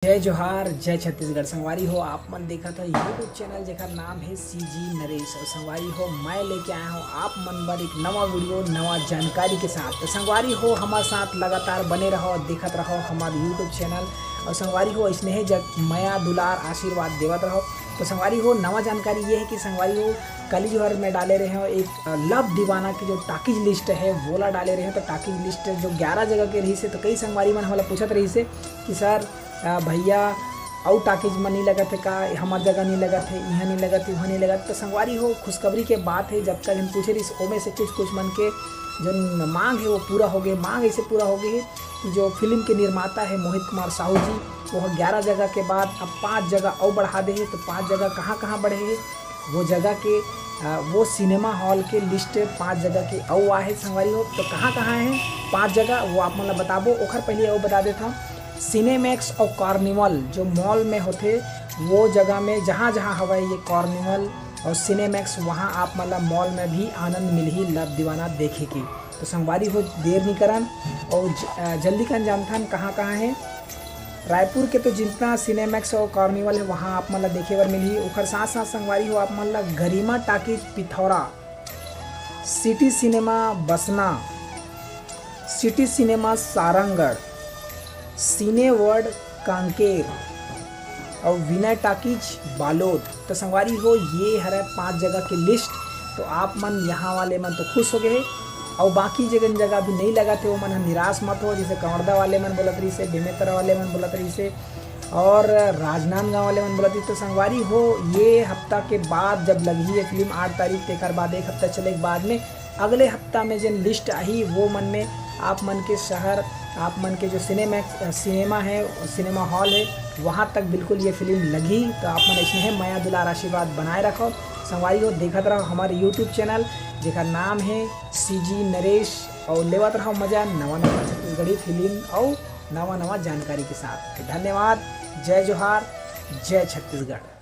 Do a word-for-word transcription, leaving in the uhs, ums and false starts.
जय जोहार, जय छत्तीसगढ़। संगवारी हो, आप मन देखत हो YouTube चैनल, जेकर नाम है सीजी नरेश। और संगवारी हो, मैं लेके आया हूँ आप मन बर एक नवा वीडियो, नवा जानकारी के साथ। तो संगवारी हो, हमारे साथ लगातार बने रहो, देखत रहो हमारे YouTube चैनल। और संगवारी हो, ऐसने ही जग मया दुलार आशीर्वाद देवत रहो। तो संगवारी हो, नवा जानकारी ये है कि संगवारी हो, कल जो हर मैं डाले रहे हो एक, अ, लव दीवाना की जो टॉकीज लिस्ट है, वोला डाले रहे हो। तो टॉकीज लिस्ट जो ग्यारह जगह के रही से, तो कई संगवारी मन हमला पूछत रही से कि सर, अ, भैया, अउ टॉकीज में नहीं लगत है का, हमार जगह नहीं लगत है, यहाँ नहीं लगत है, वहाँ नहीं लगत। तो संगवारी हो, खुशखबरी के बात है, जब तक हम पूछे रही से, ओमे से कुछ कुछ मन के जो मांग है, वो पूरा हो गए। मांग ऐसे पूरा हो गए है कि जो फिल्म के निर्माता है मोहित कुमार साहू जी, वो ग्यारह जगह के बाद अब पाँच जगह और बढ़ा दे है। तो पाँच जगह कहाँ कहाँ बढ़े है, वो जगह के, अ, वो सिनेमा हॉल के लिस्ट पाँच जगह के अउ आहे संगवारी हो। तो कहाँ कहाँ है पाँच जगह, वो आप मन ला बताबो। ओखर पहले अउ बता देता हूँ, सिनेमैक्स और कार्निवल जो मॉल में होते, वो जगह में जहाँ जहाँ हवा ये कार्निवल और सिनेमैक्स, वहाँ आप मन ला मॉल में भी आनंद मिलही लव दीवाना देखे के। तो संगवारी हो, देर नहीं करन और ज-, अ, जल्दी कन जानथन कहाँ कहाँ है। रायपुर के तो जितना सिनेमैक्स और कार्निवल है, वहाँ आप मन ला देखे बर मिलही। ओखर साथ साथ संगवारी हो, आप मन ला गरिमा टॉकीज पिथौरा, सिटी सिनेमा बसना, सिटी सिनेमा सारंगढ़, सिने वर्ल्ड कांकेर और विनय टॉकीज बालोद। तो संगवारी हो, ये हरे पांच जगह के लिस्ट। तो आप मन यहाँ वाले मन तो खुश हो गए है, और बाकी जगह जगह भी नहीं लगा थे, वो मन ह निराश मत हो। जैसे कवर्धा वाले मन बोलत रही से, बेमेतरा वाले मन बोलत रही से, और राजनांदगांव वाले मन बोलत रही। तो संगवारी हो, ये हफ्ता के बाद जब लगही ये फिल्म आठ तारीख, तेकर बाद एक हफ्ता चले के बाद में अगले हफ्ता में जेन लिस्ट आही, वो मन में आप मन के शहर, आप मन के जो सिनेमा, सिनेमा है, सिनेमा हॉल है, वहाँ तक बिल्कुल ये फिल्म लगही। तो आप मन ऐसे है मया दुलार आशीर्वाद बनाए रखो। संगवारी हो, देखत रहो हमारे YouTube चैनल, जेकर नाम है सीजी नरेश, और लेवत रहो मजा नवा नवा छत्तीसगढ़ी फिल्म और नवा नवा जानकारी के साथ। धन्यवाद। जय जोहार, जय छत्तीसगढ़।